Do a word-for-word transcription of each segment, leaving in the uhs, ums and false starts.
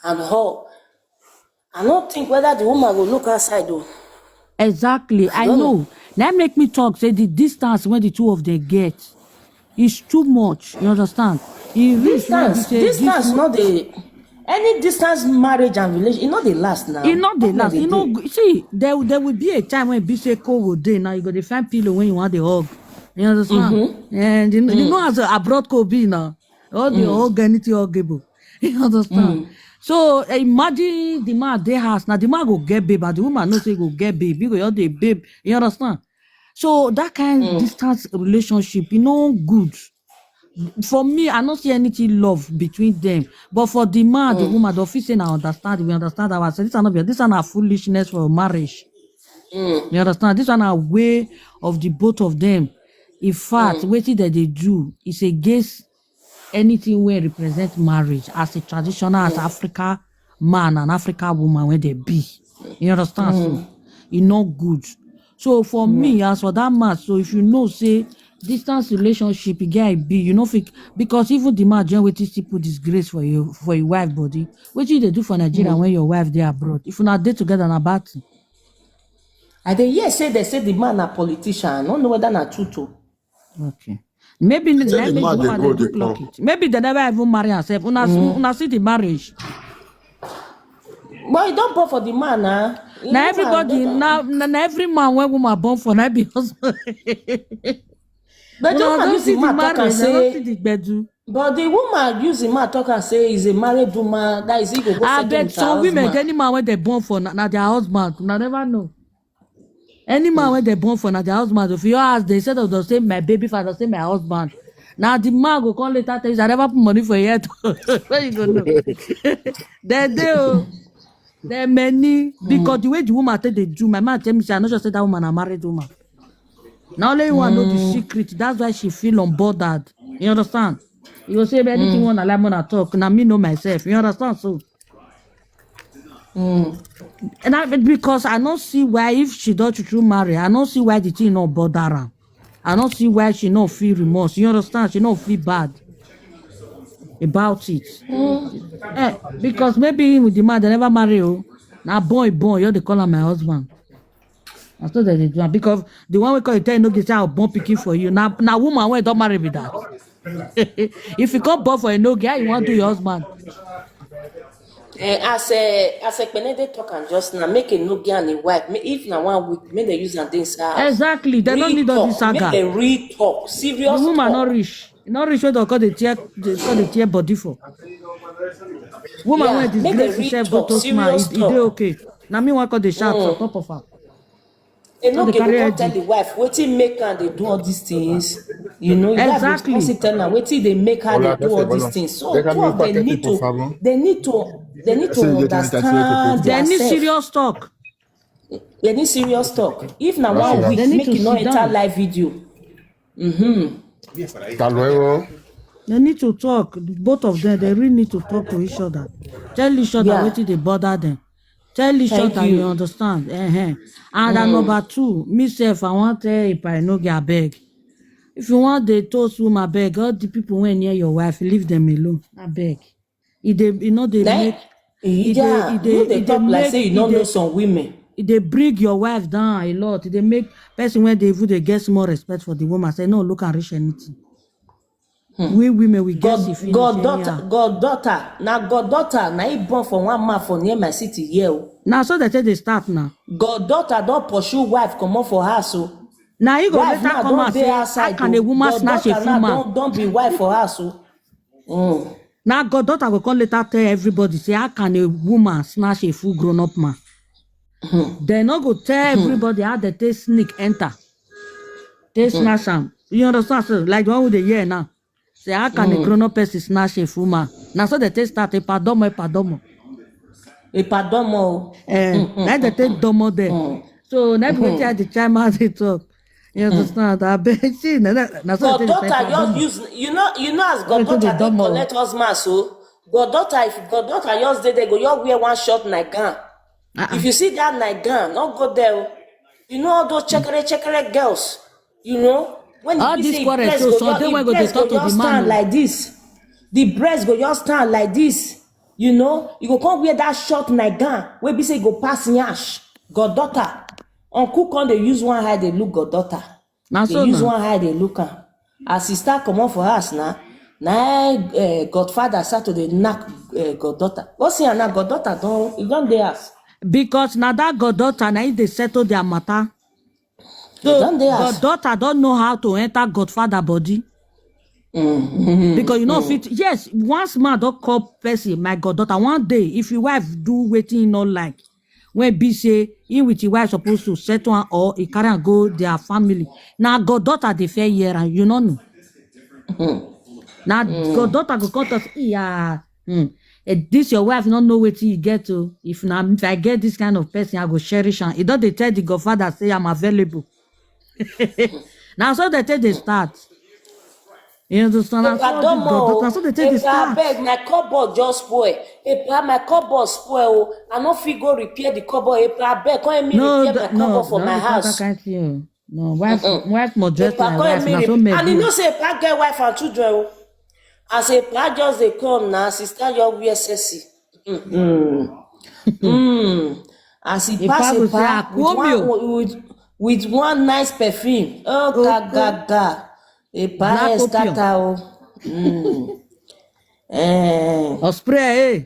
and hug. I no think whether the woman go look outside o. Exactly. I know. That make me talk say the distance when the two of them get is too much. You understand? E reach when be Distance, say this distance wo- not the any distance marriage and relation, e no dey last now. E no dey Problem last. dey You know, dey. G- see, there there will be a time when be say cold go dey now. You go dey find pillow when you want the hug. You understand? And you, you know as a abroad cold be now, all the hug anything huggable. You understand? So eh, imagine the man dey house now. The man go get babe, but the woman no say go get babe. You go all the babe. You understand? So that kind distance relationship, you know, good. For me, I no see anything love between them. But for the man, the woman, the office say na understand, we understand ourselves. This are not this are not foolishness for marriage. You understand? This one are way of the both of them. In fact, wetin that they do is against anything wey represent marriage as a traditional, as Africa man and Africa woman wey they be. You understand? So e no good. So for me, as for that man, so if you know say distance relationship, e get e be, you know, fit, because even the man join wetin still put disgrace for you for your wife body. Wetin you dey do for Nigeria when your wife dey abroad? If una dey together na bad thing. I dey hear say they say the man na politician. I no know whether na true o. Okay. Maybe n- Say na the make the man dey woman go dey do dey come. clock it. Maybe they never even marry herself. Una see, una see the marriage. But e don born for the man na. Na everybody, na na na every man wey woman born for na be husband. But the Una woman don use see the the man talk am marriage. I don see say, the gbedu. But the woman use the man talk am say he's a married woman. That is, he go go settle Abeg, with her some women, husband. Any man wey they born for na, na their husband. Una never know. Any man wey they born for na their husband. If you ask, they instead of them say my baby father, say my husband. Now the man go come later tell you, I never put money for your head. Where you go know? They do. There many because the way the woman take they do, my man tell me say I no just say that woman a married woman. Now only you want know the secret. That's why she feel unbothered. You understand? You go say if anything one like una talk. Now me know myself. You understand? So and I, because I don't see why if she don't true marry, I don't see why the thing not bother her. I don't see why she not feel remorse. You understand? She not feel bad about it. Eh, because maybe with the man they never marry you. Now boy, boy, you they call her my husband. I thought that they do am because the one we call it tell you no get say I'll born picking for you. Now, now woman when don't marry with that. If you come born for a no guy, you want to your husband. Eh, as a as a Penede talk and just now, make a no girl and a wife. Make, if na one week, make they use and things out. Exactly, they don't need all this saga. Make they real talk, serious. The woman talk. Not rich, not rich. Wey dem call the tear, they call the tear body for. Woman Yeah, when make they disgrace real herself, talk, botox man, serious it, it talk. Dey okay. Now me one call the shout on top of her. E no Dey get carry go head. Tell the wife wetin make am dey do all these things. You know, you have Exactly. to tell am wetin dey make her dey do all these things. So two of them need to, they need to, they need to understand They need themselves. Serious talk. They need serious talk. If na one week, They need make to e no sit enter down. Live video. Hello. They need to talk. Both of them, they really need to talk to each other. Tell each other Yeah. Wetin dey bother them. Tell each Thank other you you. Understand. Uh-huh. And then number two, me self, I want tell if I no get beg. If you want the toast room, I beg. All the people when near your wife, leave them alone. I beg. If they, you know, they Like, make, if they, yeah, if they, you dey if they talk like make, say you if don't they, know some women. If they bring your wife down a lot, if they make person when they even they get small respect for the woman, say no, look and reach anything. We women, we get God, it finish God daughter, anyhow. God daughter, na God daughter, na he born for one man for near my city here. Oh. Now, so they say they start now. God daughter don't pursue wife come up for house. Oh. Now, you go Wife later now come don't and dey say, outside. How can a Oh. Woman God snatch a daughter full now man? Don't, don't be wife for house. Oh. Mm. Now, God daughter will come later tell everybody, say, how can a woman snatch a full grown up man? They not go tell everybody how they take sneak enter. They snatch am. You understand? So, like the one with the year now. Say, how can a grown up person snatch a full man? Now, so they take start a padomo, a padomo. A padomo. Eh, like they take domo there. So, let me tell the child man they talk. You understand? I bet see, na, na, na so God they take daughter padomo. Just use, you know, you know as God Wetin dey daughter dey domo? Collect husband so. God daughter, if God daughter just dey there, go your wear one short nightgown. Uh-uh. If you see that nightgown, don't go there. Oh. You know all those chekere chekere girls. You know when All you this see quarrel, breast so go some just, day if when go dey breast talk go to the just man, stand oh. Like this, the breast go just stand like this. You know, you go come wear that short nightgown wey be say e go pass yansh. Goddaughter, uncle come dey use one eye dey look goddaughter. Na dey so use now. One eye dey look am. As e start comot for house na, na eh, godfather start to dey knack eh, goddaughter. Go see am now, goddaughter don e don dey house. Because na that goddaughter na im dey settle their matter. So don dey house. Goddaughter don know how to enter godfather body. Mm-hmm. Because you know fit, yes, once man don call person my goddaughter, one day if your wife do wetin you no like, when be say he with his wife supposed to settle am or he carry am go their family, na goddaughter dey fair hear am, you no know. Na goddaughter go come talk, yeah, hmm, eh, this your wife no know wetin you get o. If na if I get this kind of person, I go cherish am. E don dey tell the godfather say I'm available. Na so they take dey start. You understand? Na so the goddaughter, na so they take dey start. Abeg, my cupboard just spoil. Epa, my cupboard spoil o. I no fit go repair the cupboard. Epa, abeg, come help me repair my cupboard for my house. No, wife, wife must dress like wife. Na so men do. And you know say Epa get wife and children o. As Epa just dey come na, sister just wear sexy. Mm. Mm. As e pass Epa with one, with, with one nice perfume. Oh, gaga. Epa hair scatter o. Mm. Eh. Or spray, eh?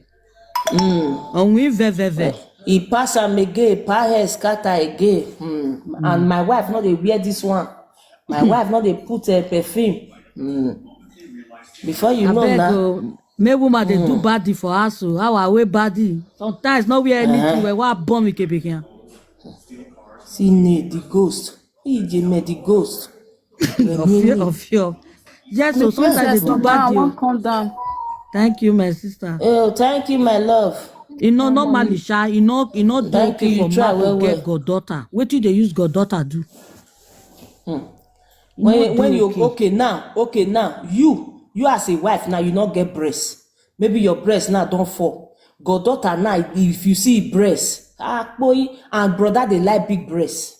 Mm. Or we ve, ve, ve. E pass am again, Epa hair scatter again. Mm. And my wife no dey wear this one. My wife no dey put uh, perfume. Mm. Before you know na. Abeg o, make woman dey do body for house o. How are we body? Sometimes no wear anything. Uh-huh. We wa bomb ike begin. See me, the ghost. Ije me, the ghost. Of fear, of fear. Yes, so sometimes they do bad. Calm down. Thank you, my sister. Oh, thank you, my love. You know, normally, sha, you know, you know, dey okay for man to get goddaughter. Wetin dey use goddaughter do? Hmm. When, when you okay now, okay now, you, you as a wife now, you not get breast. Maybe your breast now don't fall. Goddaughter now, if you see breast, ah, boy, and brother they like big breast.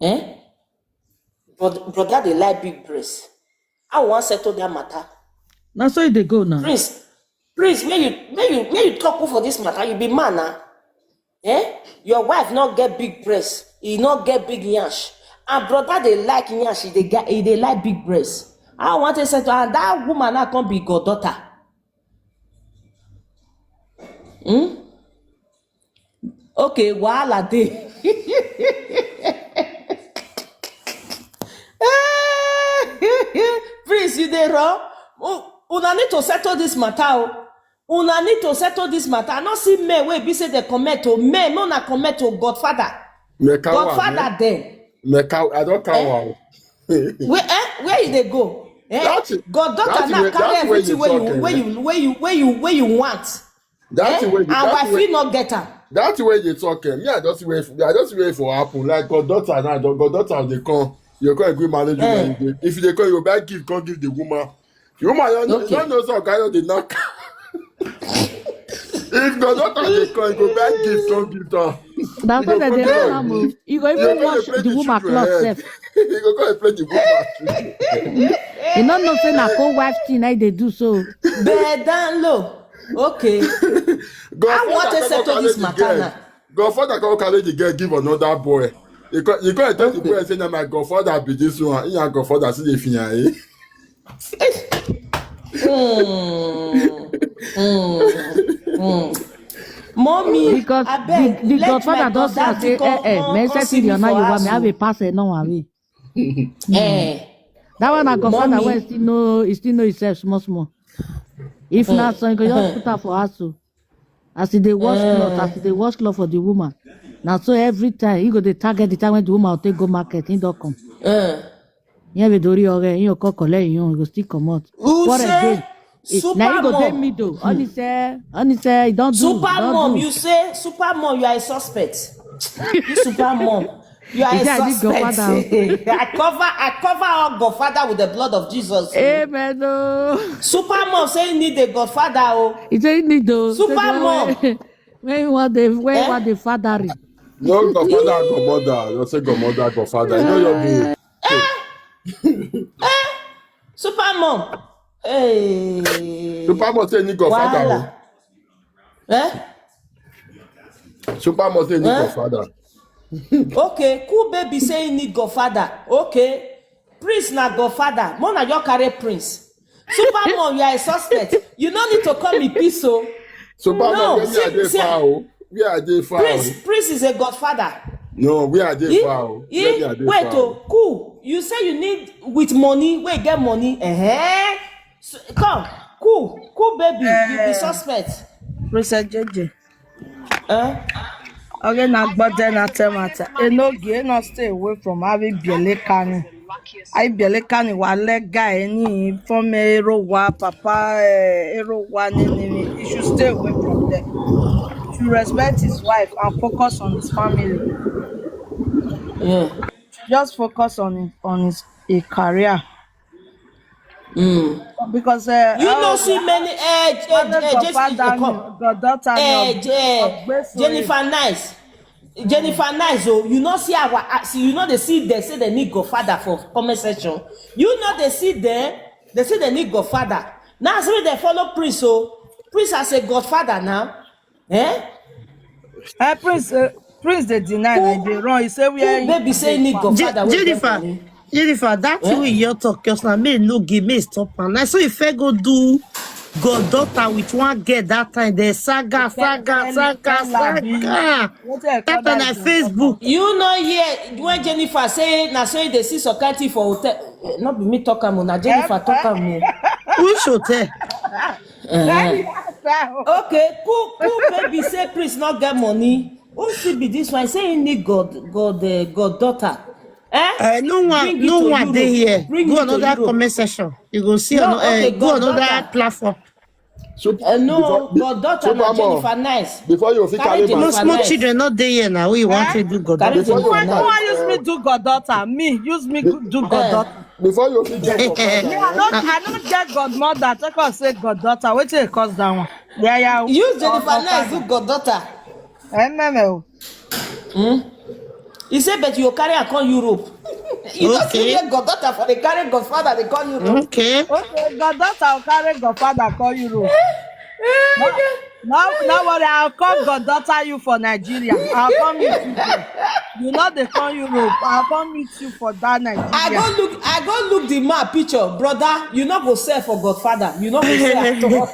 Eh? Brother, brother they like big breast. I want settle that matter. Na so e dey go now. Prince, Prince, may you may you may you talk for this matter. You be man now. Eh? Your wife not get big breast. He not get big yansh. And brother they like yansh. He they get he they like big breast. I want to settle and that woman now can be goddaughter. Hmm? Okay, wahala dey. Prince, you dey wrong. Una need to settle this matter o. Una need to settle this matter. I no see men wey be say they comment o. Men, no na comment o. Godfather. Godfather dem. Meka, I don't count. Where, eh? Where you dey go? Eh? Goddaughter now carry everything wey you wey you wey you wey you wey you want. That eh? And wife fit not get am. That way they talk, eh, me I just wait. I just wait for happen. Like goddaughter now, goddaughter they come. You come agree marriage. Eh. If they come, you buy gift, come give the woman. The woman, you don't know so kind of the knock. If goddaughter they come, you go buy gift, come give her. That's what they do. You go even wash the woman clothes sef. You go go and play the woman. You no know say na co-wife thing I dey do so. Bed down low. Okay. I want to settle this matter now. Godfather come carry the girl give another boy. You go you go and tell the boy say na my godfather be this one. He and godfather see the fiyan. Mm. Mm. Mm. Mommy, because abeg, the, the godfather don say, eh, eh, me say see the honor you want me, I will pass it no worry. Eh. That one na godfather wey still know, he still know himself small small. If na so, you go just put am for house o. As e dey wash cloth, as e dey wash cloth for the woman. Na so every time, he go dey target the time when the woman go take go market, he don come. Eh. He be dori ore, he go come collect him own, he go still comot. What again? Eh, na him go dey middle. Only say, only say, he don do, super mom, you say, super mom, you are a suspect. You super mom, you are a suspect. I cover, I cover our godfather with the blood of Jesus. Amen. Oh. Super mom say he need a godfather. Oh, he say he need though. Super mom. When you want the, when you want the father. No godfather, godmother. You say godmother, godfather. You know your game. Eh? Eh? Super mom. Hey. Super mom say he need godfather. Wahala. Eh? Super Mom say he need Eh? godfather. Okay, cool baby say he need godfather. Okay. Prince na godfather. Mona your carry prince. Super Mom, you are a suspect. You no need to call me peace o. Super Mom, No, where me I see, dey see, far o? Where I dey far Prince, o? Prince is a godfather. No, where I dey He, far o? Where me I he, dey wait far o, o? Cool. You say you need with money, wey get money. Eh? So, come, cool, cool baby, you be Eh, suspect. Princess J J. Eh? Okay, na gbọdẹ na tell matter. Enogie, no stay away from Abi Bielekani. Abi Bielekani wa lega any former Erowa, papa eh, Erowa nini. He should stay away from there. He should respect his wife and focus on his family. Yeah. Just focus on his, on his a career. Mm. Because uh, You know, oh, see many eh, eh, Father, eh, Jesse, godfather, come. Goddaughter, Eh, no, Je- Ogbesoye. Jennifer Nice. Jennifer Nice, oh, you know, see our, uh, see, you know, they see, they say they need godfather for comment section. You know, they see them, they say they need godfather. Now, so they follow Prince, so Prince as a godfather now. Eh? Eh, Prince, uh, Prince, they deny, like, they run. He say, we are Who baby say need Je- godfather? Wey get Jennifer, money? Jennifer, that Eh? way you talk just now, me no give me stop am. I saw if I go do goddaughter with one girl that time, the saga, Tell- saga, tell- saga, tell her, be- saga. What do I call That on that her thing? Facebook. You know, yeah, when Jennifer say, na so they see Sokati for hotel. Eh, not be me talk am, na Jennifer talk am. Oh. Which hotel? Eh. Okay, cool, cool baby say Prince not get money. Who still be this one? Say he need God, God, uh, goddaughter. Eh? Uh, no one, Bring it no to one dey Europe. Here. Bring Go it to another Europe. Comment section. You go see No, ano- uh, okay, go another goddaughter. Platform. So, Uh, no, before- be- goddaughter so, na Mama, Jennifer Nice. Before you fit Carry carry Jennifer No godfather, small Nice. Children not dey here now. We want to do Carry goddaughter. Before Jennifer you Why, Nice. why use me do goddaughter? Me, use me go- do goddaughter. Before you fit get godfather, Me, I don't, I don't get godmother. Take us say goddaughter. Wait till it cost that one. Yeah, yeah. Use Jennifer Nice do goddaughter. M M L. He say, but you carry her come Europe. You don't see Okay. Where goddaughter for the carry godfather, they call Europe. Okay. Okay, goddaughter will carry godfather call Europe. No, no worry, I'll come goddaughter you for Nigeria. I'll come meet you there. You know they call Europe. I'll come meet you for that Nigeria. I go look, I go look the man picture, brother. You not go sell for godfather. You not go sell at all.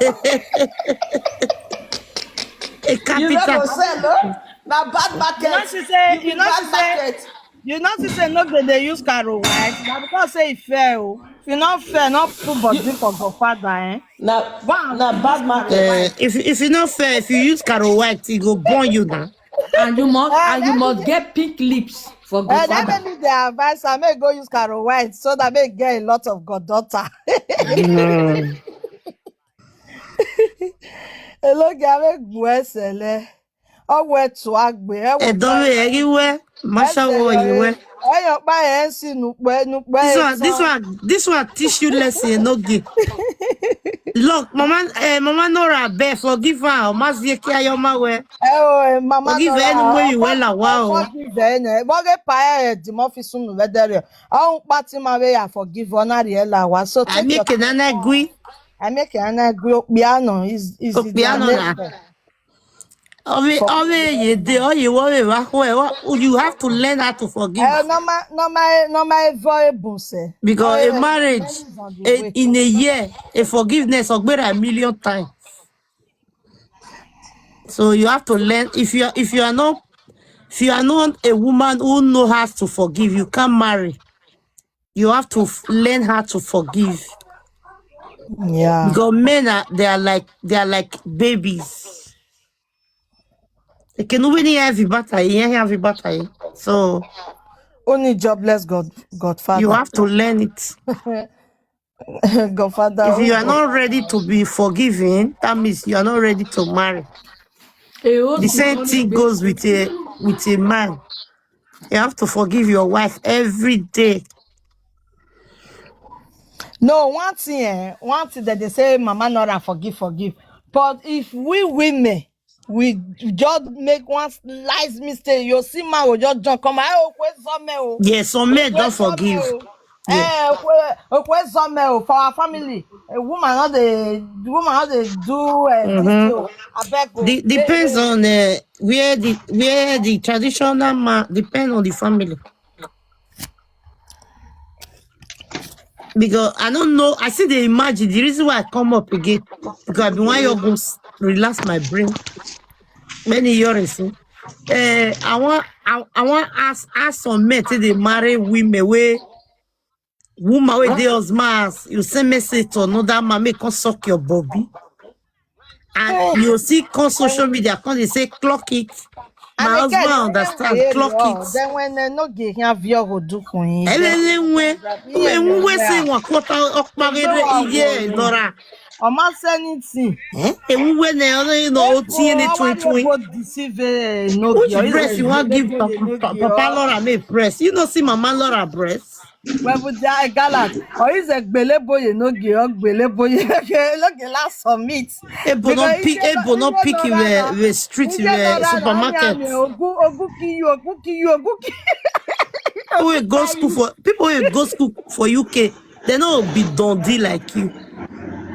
A You not go capital. Sell, no? Na bad market. You know she say, you know she say, you know she say no go dey use Carol White. Na because say e fair o. If you not fair, not put body for godfather, eh? Na Wow. Na bad market. Uh, if if you not fair, if you use Carol White, he go burn you now. And you must and you must get pink lips for Eh, that godfather. Many dey advise am make go use Carol White so that make get a lot of goddaughter. Mm. Eloge make gbue sele. Owe tu agbe. Ewe Edowe everywhere. Masha wo you wear. Eyo pa e si nupe nupe. This one, this one, this one teach you lesson no give. Look, Mama, uh, Mama Nora, beg forgive her. Mazi eke ayoma we. Eh, oh, eh, Mama Forgive Nora, her anyway oh, you well, wow. Forgive her, eh. Boge pa e di mo fi sunu vedere. Oh, pati ma we ya forgive ona ri ela wa. So I take your make an agree. I make an agree. Okpiano is is the Okpiano na. name. Ove ove ye de oye wo we wa we wa. You have to learn how to forgive. Eh, normal normal normal avoidable se. Because Eh, a marriage, depends on the a, way. In a year, a forgiveness ogbera a million times. So you have to learn. If you are, if you are not, if you are not a woman who know how to forgive, you can't marry. You have to f- learn how to forgive. Yeah. Because men are, they are like, they are like babies. They can win every battle, yeah, every battle. So Only jobless God Godfather. You have to learn it. Godfather. If you Oh, are not ready to be forgiven, that means you are not ready to marry. A whole The same Godfather thing baby. Goes with a with a man. You have to forgive your wife every day. No, one thing, eh, one thing that they say, Mama Nora, forgive, forgive. But if we women, we just make one slight mistake, you see, man will just jump come. I always some men. Oh. Yes, some men don't Always some men, forgive. Oh. Yeah. Eh, Okwe, Okwe Zome o, for our family. A woman not the woman not the do uh, this o. Abeg o. De- depends on uh, where the where the traditional man depend on the family. Because I don't know, I see the imagine the reason why I come up again because I be one year go s- relax my brain many years ago. Uh, I want I, I want ask ask some men till they marry women where woman with the husband you send message to another man make come suck your bobby. And you see come social media come they say clock it. My husband understand clock it. Then when they no get here via go do kun. Everything when when we say one quarter of my yeah Nora. Ọma sẹ́nitì. Ewu when they only you know T N A twenty twenty. Go deceive eh, no Which girl. Breast you want give Papa Laura me breast? You know see Mama Laura breast. Wẹ́bù dá ẹ gallant. Ọ̀yìn ṣe gbélébóyè n'oge ọ̀ gbélébóyè lóge last summit. Ebo no pick ebo no pick in the the street in the supermarket. Ogún ogún kiyu ogún kiyu ogún kiyu. People wey go school for people wey go school for U K, they no be dundee like you.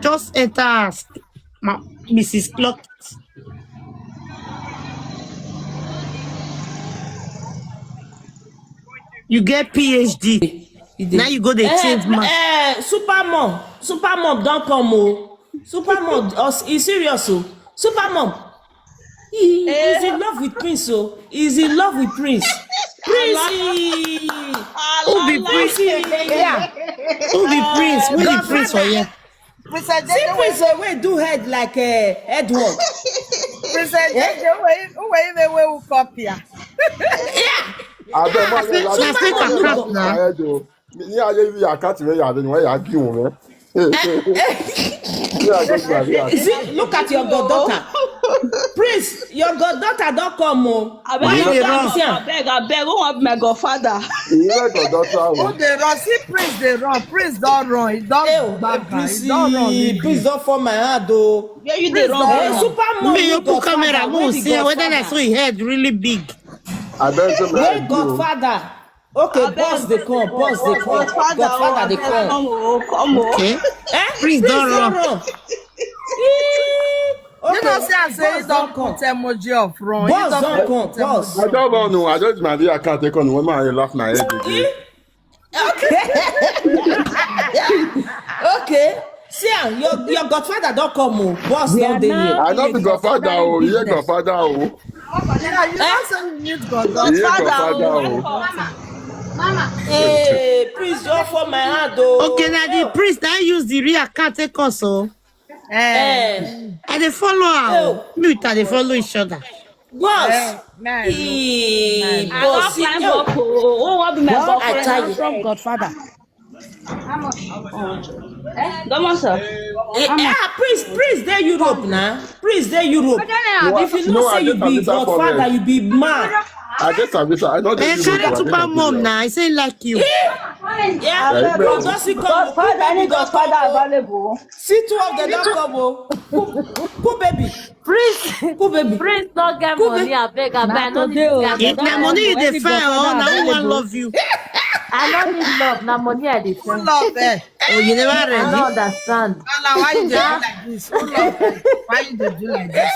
Just enter ask ma Missus Clock. You get P H D. Now you go dey change man. Eh, super mom, super mom don come o. Super mom, us- e serious o. Super mom, he is in love with Prince o. He is in love with Prince. Prince. Who be Prince? Prince. Who be Prince? Who be Prince for here? Princess See Prince wey do head like uh, Edward. Princess Jeje, who wey who wey even wey who copy am? Abeg ma Let's take a clap now. Ní ayé bí àkáàtì rẹ̀ yàrá ni wọ́n yà á gí wọn rẹ̀. Ní ayé bí àkáàtì. See, look at your goddaughter. Prince, your goddaughter don come o. Abeg, Why you dey abeg, run? abeg, abeg, who wan be my godfather? Ìyẹn goddaughter o. Who dey run? See Prince dey run. Prince don run. He don Hey, gbagba. He Prince, don run. He Prince don fall my hand o. Where you dey run Hey, go? Super mom, Me you godfather, put camera wey mo be see whether na godfather? So he head really big. Abeg say Wey my godfather. Okay, boss dey come, boss dey come. Godfather dey come. Come o, come o. Okay. Eh? Prince don run. Run. You know say I say he don put emoji of run. He Boss don don come, put boss. I don run o. I don use my V I account take on when I laugh my head again. Okay. Okay. See am, your your godfather don come o. Boss don dey here. I no be godfather o. Iye godfather o. Yeah, you know say you need God. Iye godfather o. Hey, please don fall my hand o. Okay, now the priest now use the real account take us so. Eh, Eh, I dey follow am. Oh. Me with her dey follow each other. boss. man. Ee, I wan boss. climb Yo, up o. Who wan be my I boyfriend? tell you. From Godfather. Eh, Domoso. Eh, ah, Prince, Prince dey Europe na. Prince dey Europe. If you know No, say I you just be understand for godfather, me. You be man. I just have this. I know Eh, this. carry super mom now. I say like you. Yeah, Yeah, bro, just see come. Godfather, any godfather available. See two of them don come o. Cool baby. Prince, Cool baby. Prince no get money, abeg, abeg. I no need. If na money you dey find, oh, na who wan love you? I no need love. Na money I dey Who find. love eh? Oh, you never I no ready. Understand. Ala, why you dey do like this? Who love eh? Why you dey do like this?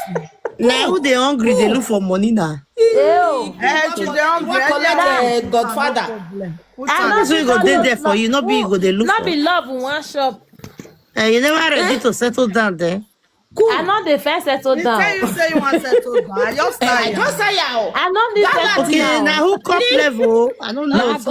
Now who dey hungry dey look for money now. Ew. Eh, you dey hungry. Wan collect Anyhow. eh, godfather. Problem. Put I am. no Person wey go dey there for you, no be you go dey look No for. Be love in one shop. Eh, you never ready to settle down there. I no dey first settle He tell down. You say you wan settle down. I just Eh, I tire. Just say ya o. I no need That settle Okay, down. Now who come level? I don't know. Abeg,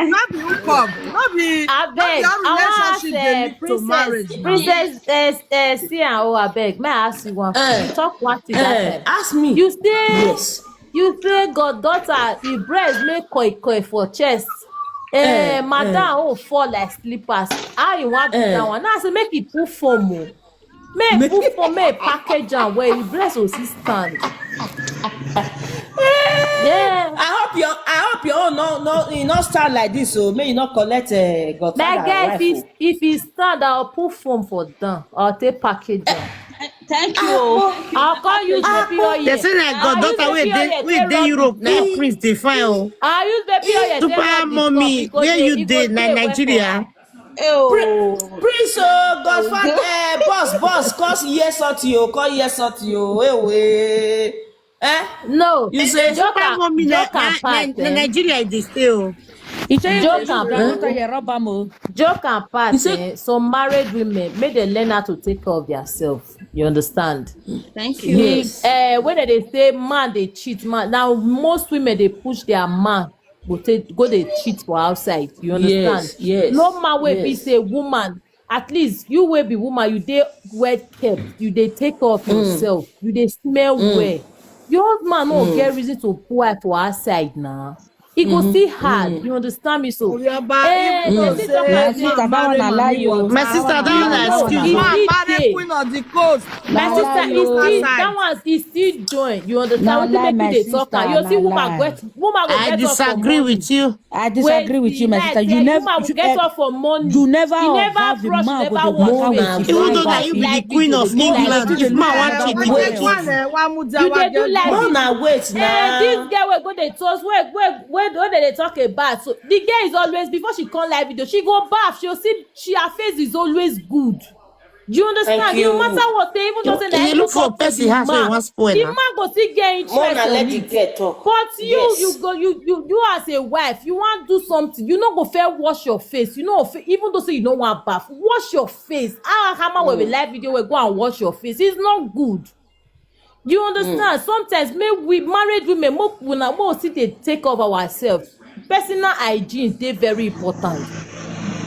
No be hook up. No be Abeg, no be I our wan ask relationship uh, dey lead to marriage princess, now. Princess, uh, uh, see am oh abeg, may I ask you one? Eh, You talk one thing that Eh, time. Ask me. You say Yes. You say goddaughter, the breast make koi koi for chest. Eh, Eh, madam, eh. Oh, fall like slippers. How you want do Eh. That one? Now I say make e put foam o. Make e put foam, make e package am well. The breast go still stand. Yeah. I hope your I hope your own no no e no stand like this o. Make you no collect uh, godfather My guy, if wife e if e stand, I go put foam for down. I go take package am. Thank you. I'll call you baby oil. They say na goddaughter wey dey wey dey Europe na prince dey find o. I'll use baby oil. Super mommy, where you dey na Nigeria? Prince o, godfather, eh, boss, boss, cause yes or you, call yes or you, eh, we. Eh? No, you say super mommy na Nigeria dey stay o. Joke and part. Joke and part. Eh? Some married women, make they learn how to take care of themselves. You understand? Thank you. Yes. Uh, when they say man they cheat, man now most women they push their man go take go they cheat for outside. You understand? Yes. Yes. No man will yes. be say woman. At least you will be woman. You they well kept. You they take care of mm. yourself. You they smell mm. well. Your husband no mm. get reason to pour out for outside now. E go mm-hmm. still hard. Mm-hmm. You understand me so? Eh, my sister, that one na lie you. My sister, that one na excuse. Marry queen of the coast. My sister, e still that one e still join. You understand? Wetin make you dey talk am? You see, woman get woman go get up for morning. I disagree with you. I disagree with you, my sister. You never woman go get up for morning. You never observe the man go dey wash face. Even though na you be the queen of England, if man wan cheat, you go cheat. You dey do like this. More na wait na. This girl wey go dey toast, wey wey wey wey dey dey talk about. So the girl is always before she come live video, she go baff. She go see she her face is always good. Do you understand? No matter what, say even though say na you look for person house wey wan spoil. The man go still get interest on it. But you, you go, you you you as a wife, you wan do something. You no go fair wash your face. You know, even though say you no wan baff, wash your face. Ah, how man wey be live video wey go and wash your face. It's not good. You understand? Mm. Sometimes make we married women, make una make we still dey take care of ourselves. Personal hygiene dey very important.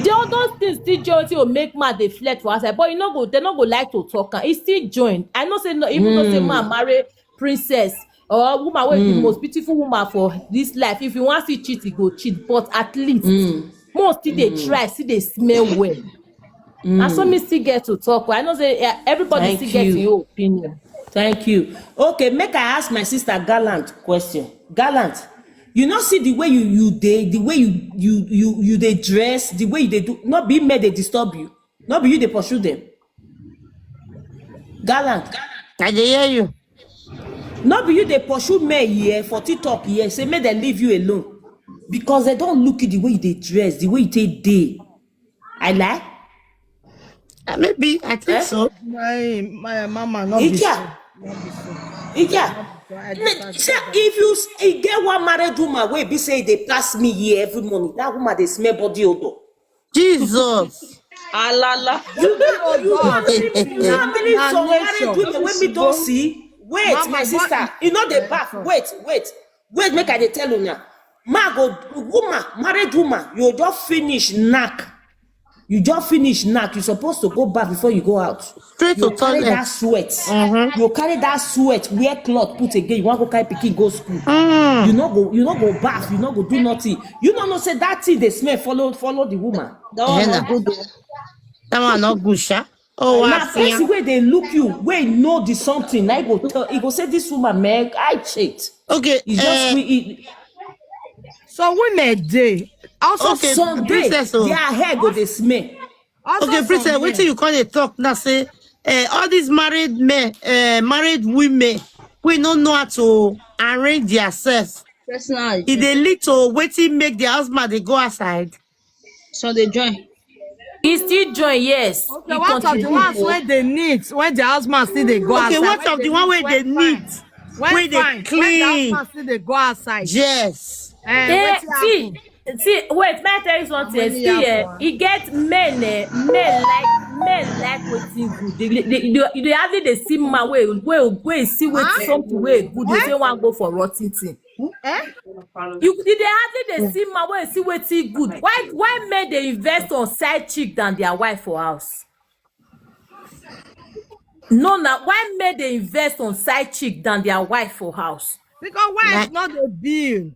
The all those things still join to make man dey flirt for outside, but you no go, they no go like to talk am. E still join. I know say no, even though say man marry princess or woman wey be the most beautiful woman for this life, if you wan see cheat, e go cheat. But at least most still dey try, still dey smell well. Na so me still get to talk. I know say eh, everybody still get your opinion. Thank you. Okay, make I ask my sister Gallant question. Gallant, you no see the way you you dey, the way you you you you dey dress, the way you dey do, no be make they disturb you, no be you dey pursue them. Gallant, I dey hear you. No be you dey pursue men here for TikTok here, say make dem leave you alone because they don look you the way you dey dress, the way you take dey. I lie? Uh, maybe I think eh? so. My my mama not be so. Not be so. Ija. If you e get one married woman wey be say e dey pass me here every morning, that woman dey smell body odor. Jesus. Alala. You get you get many some married women wey me don see. Wait, my sister, e no dey baff. Wait, wait, wait. Make I dey tell una. Ma go woman, married woman, you just finish knack. You just finish knack. You supposed to go baff before you go out. Straight to toilet. You carry that sweat. Mm-hmm. You carry that sweat. Wear cloth, put again. You want to go carry pikin go school. Mm. You no go. You no go baff. You no go do nothing. You no know say that thing dey smell follow follow the woman. That one no good. That one no good, sha. Oh, na person wey dey look you, wey know the something, na e go tell, e go say this woman, man, I cheat. Okay, e just uh, e, So women dey also okay, some day their hair go dey smell. Also okay, princess, wetin you call dey talk now? Say uh, all these married men, uh, married women, we no know how to arrange themselves. Personally, e dey lead to wetin make their husband dey go outside. So they join. He still join, yes. Okay, what of the ones wey dey neat, when the husband still dey go outside? Okay, what of the one wey dey neat, wey dey clean? When the husband still dey go outside. Yes. Eh, see, see, wait, may I tell you something? See, eh, e get men, eh, men like men like wetin good. They, they, they, they, they hardly dey see man wey wey wey see wetin something wey good. They say wan go for rotten thing. Eh? You you dey hardly dey see man wey see wetin good. Why why men dey invest on side chick than their wife for house? No, na why men dey invest on side chick than their wife for house? Because wife no dey bill.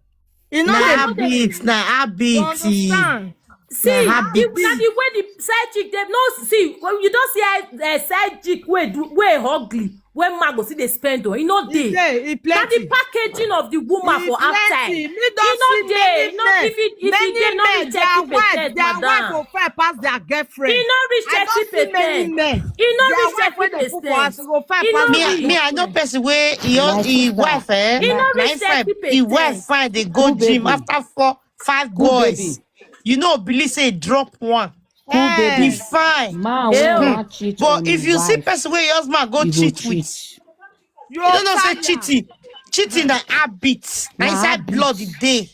E no dey habit, na habit. You understand? See, na habit. If na the way the side chick dey no see, you don see a, a side chick wey do wey ugly. wey man go still dey spend on. E no dey. Na the packaging of the woman for outside. E no dey. E no, if e dey, no reach thirty percent, madam. E no reach thirty percent, madam. Their wife, their wife go fine pass their girlfriend. E no reach thirty percent. E no reach thirty percent. E no reach. Me, I know person wey e wife, eh, e no reach thirty percent. E wife fine, dey go gym after four, five boys. You know, believe say e drop one. Cool baby. Be fine. Man wey wan cheat on him wife, but if you see person wey your husband go cheat with, you don't know say cheating, cheating na habit. Na inside blood e dey.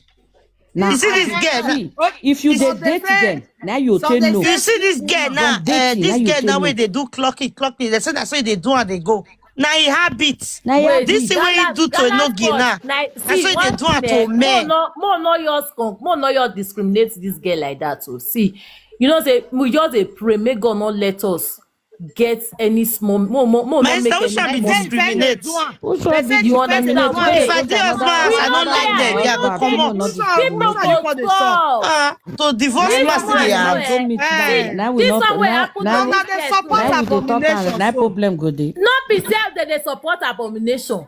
You see this girl now. If you dey date them, now you take no. You see this girl now. This girl now wey dey do clocking, clocking. They say na so they do and they go. Na e habit. Na e habit. This thing wey e do to Enogie now, na so e dey do am to men. Mo no, mo no just con-, mo no just discriminate this girl like that. So see, you know say we just dey pray, make God not let us get any small, mo, mo, mo no make any. Who shall be discriminate? You understand? If I dey husband, I don't like them. They are go comot. People go talk. Ah, to divorce person dey hard. This one wey happen to this girl, na problem go dey. No be say dem dey support abomination.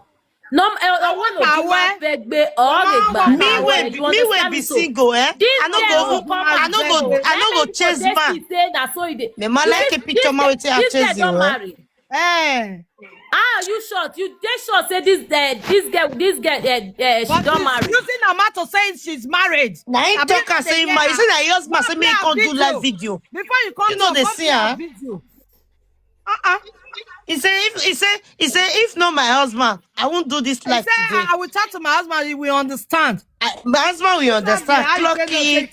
No, eh, I want to give her big, big, all the back. Me wey be single, eh? I no go, I no go, I no go chase man. Me man like a picture man wetin I chase you, eh? Ah, you short. You dey sure say this, uh, this girl, this girl, uh, uh, she don marry. Using her mouth to say she's married. Na him talk am say married. You say na your husband say make him come do live video. Before you come, you know they see her. Uh-uh. He say if, he say, he say if not my husband, I won't do this live today. I will talk to my husband. He will understand. I, my husband will understand. Clock it.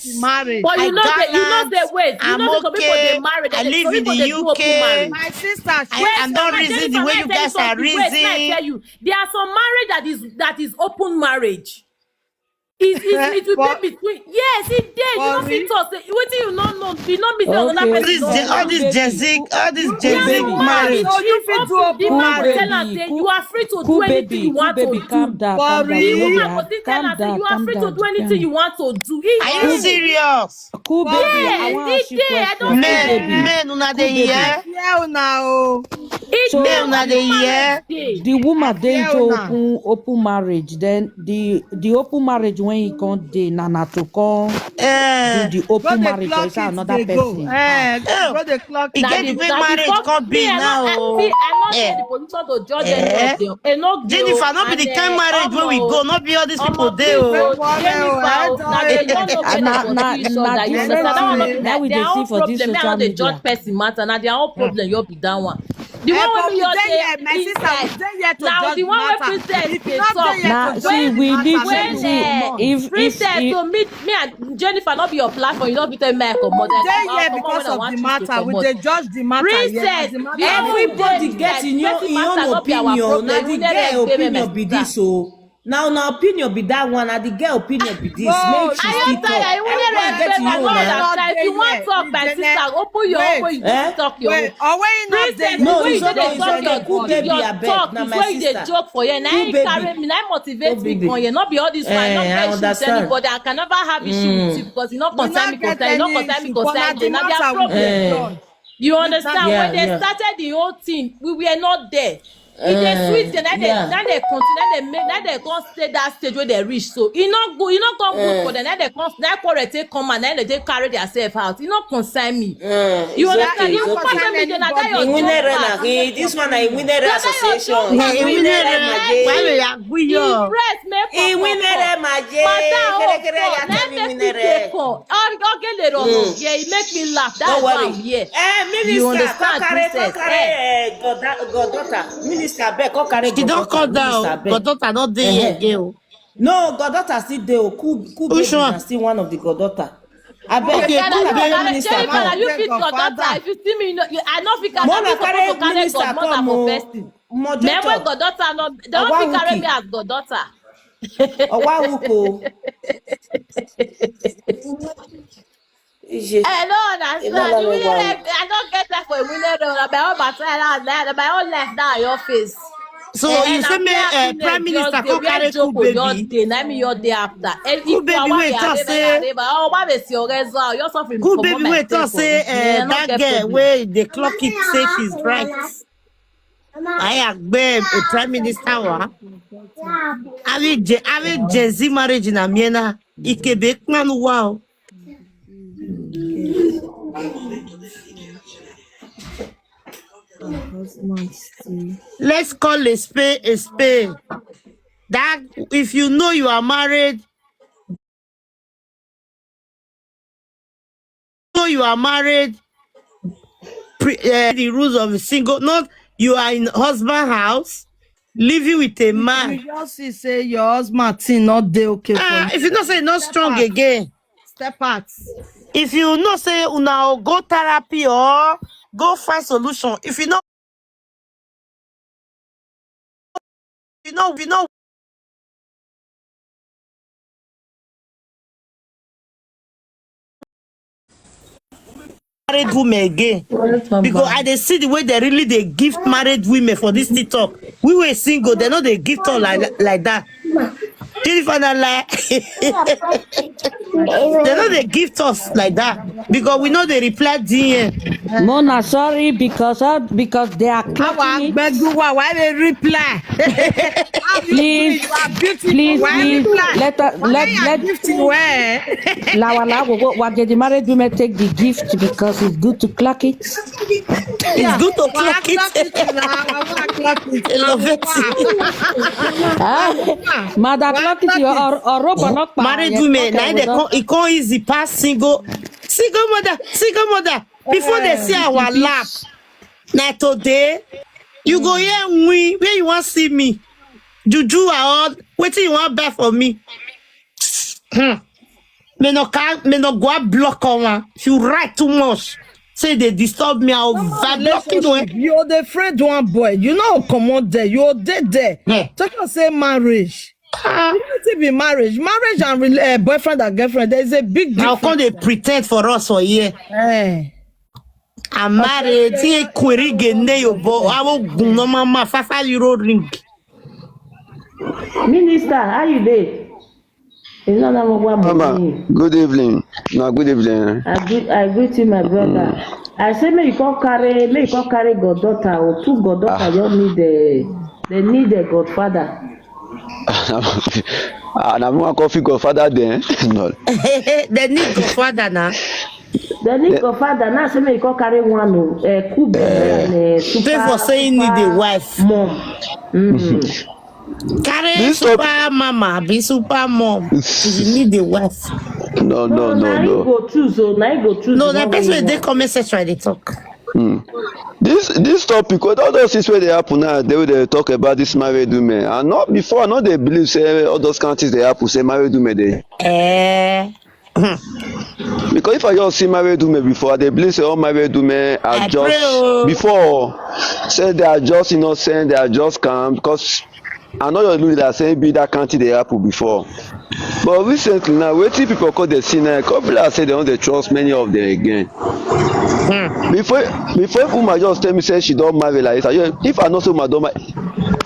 But you know the, you know the way. You know the people they married. I live in the U K. My sister, I am not reason the way you guys are reasoning. There are some marriage that is, that is open marriage. It, it, it will be between. Yes, it dey. You no fit talk say wetin you no know. You no mean say another person don. All this Gen Z, all this Gen Z marriage. So you fit do open marriage. The man go tell am say you are free to do anything you want to do. The woman go still tell am say you are free to do anything you want to do. Are you serious? Cool baby, I wan ask you question. Men, men, una dey hear? Hear una o. So, men, una dey hear? The woman dey into open, open marriage. Then the, the open marriage when he come dey, na, na to come do the open marriage for inside another person. Eh, go dey clock. E get the way marriage come be now. See, I'm not in the position to judge any of them. Jennifer, no be the kind marriage wey we go, no be all these people dey o. Jennifer, na the different thing na we dey see for this social media. Judge person matter, na their own problem, you be that one. The one wey me your dey, my sister, we dey here to judge the matter. If you no dey here to judge the matter, if, if, if, Princess, so me, me and Jennifer, no be your platform. You no be tell me I comot. Dey here because of the matter. We dey judge the matter. Princess, everybody get in your, in your own opinion. Na the girl opinion be this o. Now, na opinion be that one. Na the girl opinion be this. Make she still talk. Everybody get in your own. If you want talk, my sister, open your own. You talk your own. Princess, no, you dey talk your, your talk is where you dey joke for here. Na him carry me, na him motivate me come here. No be all this one. I no get issue with anybody. I can never have issue with you because you no concern me, concern you, no concern me, concern you. Na their problem. You understand? When they started the whole thing, we were not there. E dey sweet dem, na dey, na dey continue, na dey make, na dey come stay that stage wey dem reach. So e no go, e no come good for dem. Na dey come, na quarrel take come and na dey take carry theirself out. E no concern me. You understand? You come tell me say na that your joke pass. This one na Iwinere Association. Iwinere Maje. Iwinere Maje. Matter of God, na make me dey come. Ogele roro, yeah, e make me laugh. That's why I'm here. Eh, minister, come carry, come carry, eh, goddaughter. Minister, abeg, come carry goddaughter. She don come down. Goddaughter no dey here again o. No, goddaughter still dey o. Cool, cool baby na still one of the goddaughter. Abeg, okay, cool baby, minister, come. You fit goddaughter. If you see me, you know, I no fit carry, I no suppose to carry goddaughter for person. Men wey goddaughter no, they no fit carry me as goddaughter. Owa wuko. I don't understand. You really like, I don't get that for a winner. My own battle, my own life now, your face. So you say me, uh, Prime Minister come carry cool baby. Just dey, na me your day after. Cool baby wey talk say, oh, what is your result? You're suffering. Cool baby wey talk say, uh, that girl wey dey clock it say she's right. Aya gbe a prime minister wa. Ave je ave Gen Z marriage na miena. Ikebe kpanu wa o. Her husband still. Let's call a spade a spade. That if you know you are married, know you are married, pre, uh, the rules of a single. Not you are in husband house, living with a You man. Just see say your husband thing not dey okay for Ah, you. If you know say not strong Step out. Again, Step out. If you know say una go therapy or go find solution, if you know, you know, you know, married women again. Because I dey see the way they really they gift married women for this TikTok. We were single, they know they gift us like like that. Jennifer na lie. They know they gift us like that because we know they reply D M. Mona, sorry, because uh, because they are clocking it. Gbẹ̀gùn wa wà lè reply. Please, please, please, let us let let Gift wẹ̀. Lawa Lawa, what get the married women take the gift because it's good to clock it. It's good to clock it. I love it. Ah, Mother clock it, your or or rope not pa. Married women, now they come, it come easy pass single, single mother, single mother. Before they see our lap, now today, you go here, we where you want see me, juju or what you want buy for me. Hmm. Me no can, me no go a block on one. If you write too much, say they disturb me, I'll overblock you. Relationship, you dey friend one boy, you know, come on there, you dey there. Yeah. Talk about say marriage. Ah, Wetin be marriage? Marriage and rela- uh, boyfriend and girlfriend, there is a big Now difference. Come they pretend for us for here. Eh. I'm married. See query gene yo bo. I will go no mama five five euro ring. Minister, how you dey? It's not that one. Mama, good evening. No, good evening. I greet, I greet you, my brother. I say, may you come carry, may you come carry goddaughter or two goddaughter. You need the, they need the godfather. And I'm one coffee godfather then. No. They need godfather now. They need godfather. Now say, may you come carry one. Oh, uh, Kube and uh, super, Pay for saying need a wife. Mom. Mm. Carry This super mama, be super mom. If you need a wife. No, no, no, Now you no. Go choose. So now you go choose. No, The that one person wey you they want. Comment section they talk. This this topic, with all those things where they happen now, they will they talk about this married women. And not before, I know they believe say all those kind things they happen, say married women they. Eh. Because if I just see married women before, they believe say all married women are I just pray, oh. Before say they are just innocent, they are just calm. Because I know you look that say be that kind thing they happen before. But recently now, waiting people call the scene now, come be like say they don't dey trust many of them again. Before before woman just tell me say she don't marry like this, I just, if I know say woman don't marry,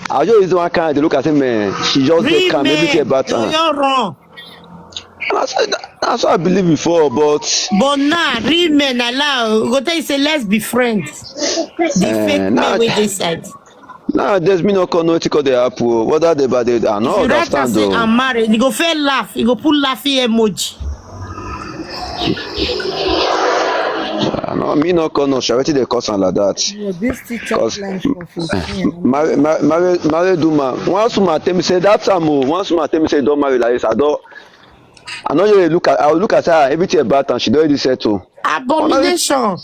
I just use one kind to look at him, man. She just dey calm, everything about No, her. You're wrong. That's, that's what I believe before, but But now, real men allow. Go tell you say let's be friends. The Eh, fake nah. Men with this side. Nowadays me no come know wetin call the happen o. Whether they but they, I no If you write and understand say o. I'm married, you go fair laugh. You go put laughing emoji. I no, me no come know sha wetin dey cause am like that. You know, this teacher Cause line for fifteen. married married married woman, once woman tell me say that time o, once woman tell me say you don marry like this, I don, I no really look at, I look at her, everything about am, she don already settle. Abomination.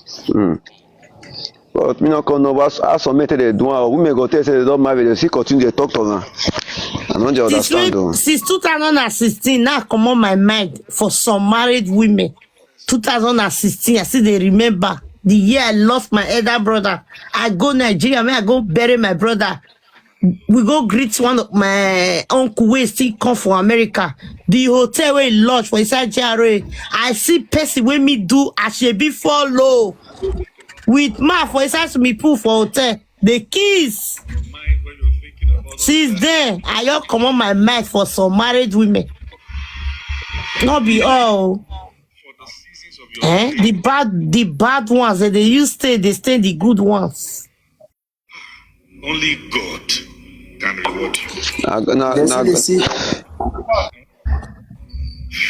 But me no come know what, how some men take dey do am. Women go tell say they don marry, they still continue dey talk to am. I no dey Since, understand we, o. Since two thousand and sixteen, now come on my mind for some married women. two thousand and sixteen, I still dey remember the year I lost my elder brother. I go Nigeria, when I go bury my brother. We go greet one of my uncle wey still come for America. The hotel where he lodge for inside G R A. I see person wey me do Ashebi follow with man for inside swimming pool for hotel. The kiss. Since then, I just come on my mind for some married women. Not be all. Eh? The bad, the bad ones that they use stay, they stay the good ones. Only God can reward you. Na na They na see, they see.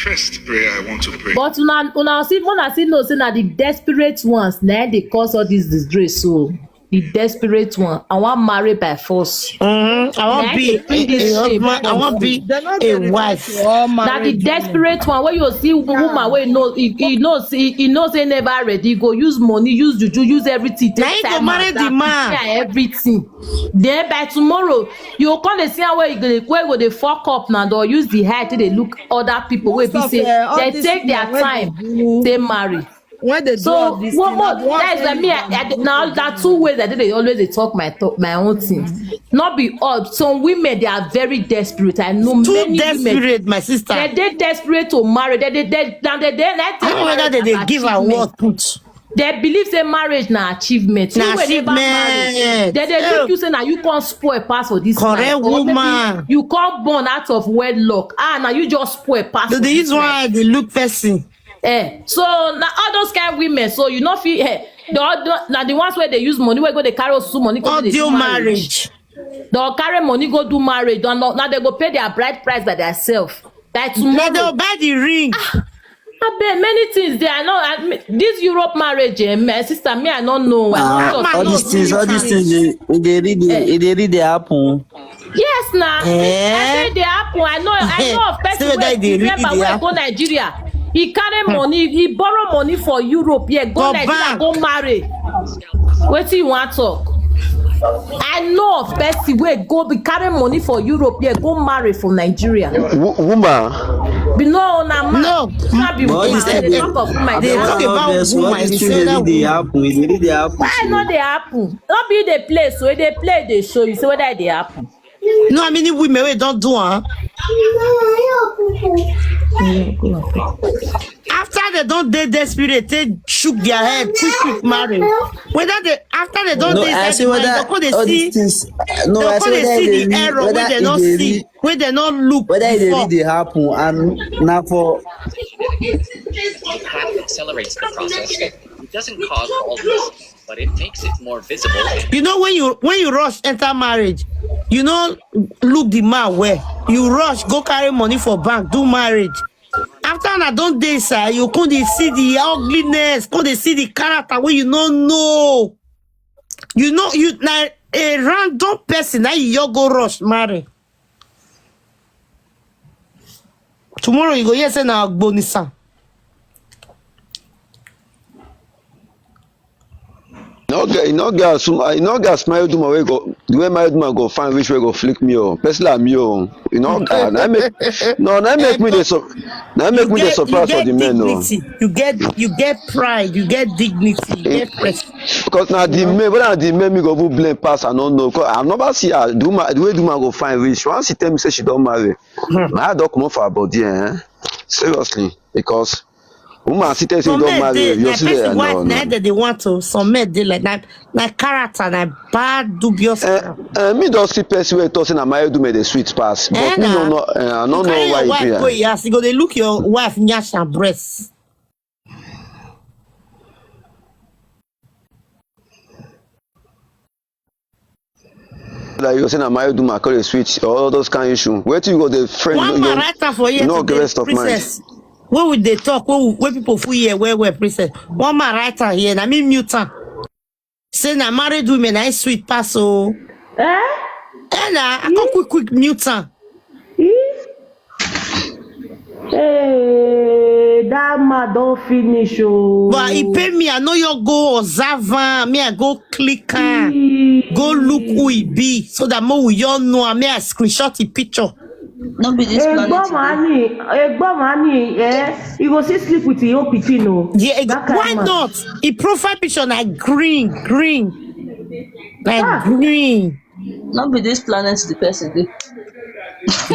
First prayer I want to pray. But una una see una see know say na the desperate ones na dey cause all this disgrace. So the desperate one, I wan marry by force. Mm-hmm. I want Na be dey bring this a shame. husband. I want be They're not a dedicated wife. to all Na the marriage. Desperate one wey you see woman wey know e e know say e know say never ready, go use money, use juju, use everything. Na Take him go time marry and the that man. yeah, everything. Then by tomorrow you go come dey see how wey you go dey wey go dey fuck up na don use the eye take dey look other people wey be Most of, say uh, all they these take their women wey time dey do- take marry. When they do So all this what thing, more? na the one That's say like me. you I, I, can now do. There are two ways I did. They always they talk my talk my own thing. Not be all. Some women they are very desperate. I know Too many women. Desperate, my sister. They they desperate to marry. They they they now they they. They I don't know whether they, they give her what put. They believe say marriage na achievement. Na You will never marry. achievement. They they Oh. look you say now you can't spoil pass for this Correct life. Or maybe woman. You can't born out of wedlock. Ah, now you just spoil pass. So For the this reason life. Why they look person. Eh, so now all those kind of women, so you know, feel eh, the other now the ones where they use money, where go they carry also money, go they Audio do marriage. Marriage. They'll carry money, go do marriage. Don't know now they go pay their bride price by themselves. By Now tomorrow, they'll buy the ring. I bet many things there. I know I, mean, this Europe marriage, eh, my sister, me I don't know. I Ah, don't all know these things, all these sometimes. things, they, they really, they, they really happen. Yes, now. Eh? I say they happen. I know. I know of Say person whether wey they really remember dey wey happen. Go Nigeria. He carry money. He borrow money for Europe. Yeah, go For Nigeria, bank. Go marry. Wetin you wan talk? I know of person wey go be carry money for Europe. Yeah, go marry for Nigeria. Wo- woman. Be no na man. No. Na be But all woman. these They things, talk of woman. They They talk talk about all this, all woman, these they things say they that really dey woman. Happen. They really dey happen. Why no dey happen? No be the place wey dey play dey show you say whether e dey happen. No, how many women wey don't do am? After they don't date desperate, they shook their head, quick, quick marry. Whether they after they don't No, date I that say man, whether they go they all see, these things. they No, I go say they whether see they the really, error whether where they if not they see, really, where they not look whether if they before. Really dey happen and now for It accelerates the process. It doesn't cause all this, but it makes it more visible. You know when you when you rush enter marriage, you know look the man well. You rush go carry money for bank, do marriage. After una don dey inside, you come dey see the ugliness, come dey see the character wey you no know. You know you na a random person na you go rush marry. Tomorrow you go hear say na Agbonisa. No get, no get as, no get as married woman wey go, the way married woman go find which way go flick me oh. Person like me oh. You know, ah, na make, no, na make me dey so, na make me dey surprise for the men oh. Dignity. You get you get pride. You get dignity. You get respect. Because na the men, whether na the men me go even blame pass, I no know. Cause I never see her. The woman, the way the woman go find reach. Once she tell me say she don marry, my heart don comot for her body eh. Seriously, because woman still tell you say you Some don men marry, dey you na still dey person no wife na no. That they want to. Some men dey like that. Na character na bad dubious. Eh, eh, me don see person wey talk say na married women dey sweet pass, but Eh, me no na. know. Eh, I no You know carry why your e wife be go am. your house, you go dey look your wife nyash and breast. Like you say na married woman call dey sweet or all those kind issue. Wetin you go dey friend? One You man go, write am for here you no today, get rest of mind. Princess. Wey we dey talk, wey we- wey people full here well well, Princess. One man write am here, na me mute am. Say na married women na im sweet pass o. Eh? Eh na, I come quick quick mute am. Eh? Hey, that man don finish oh. But e pay me, I no your go observe am. Me, I go click am. Go look who e be so that mo we all know am. Me, I screenshot the picture. No be this planet. Egbon Today. Mani, Egbon Mani, eh? You go see sleep with your own pikin oh. Yeah, e go- That kind why man. Not? E profile picture na green, green. Like Ah. Green. No be this planet the person dey.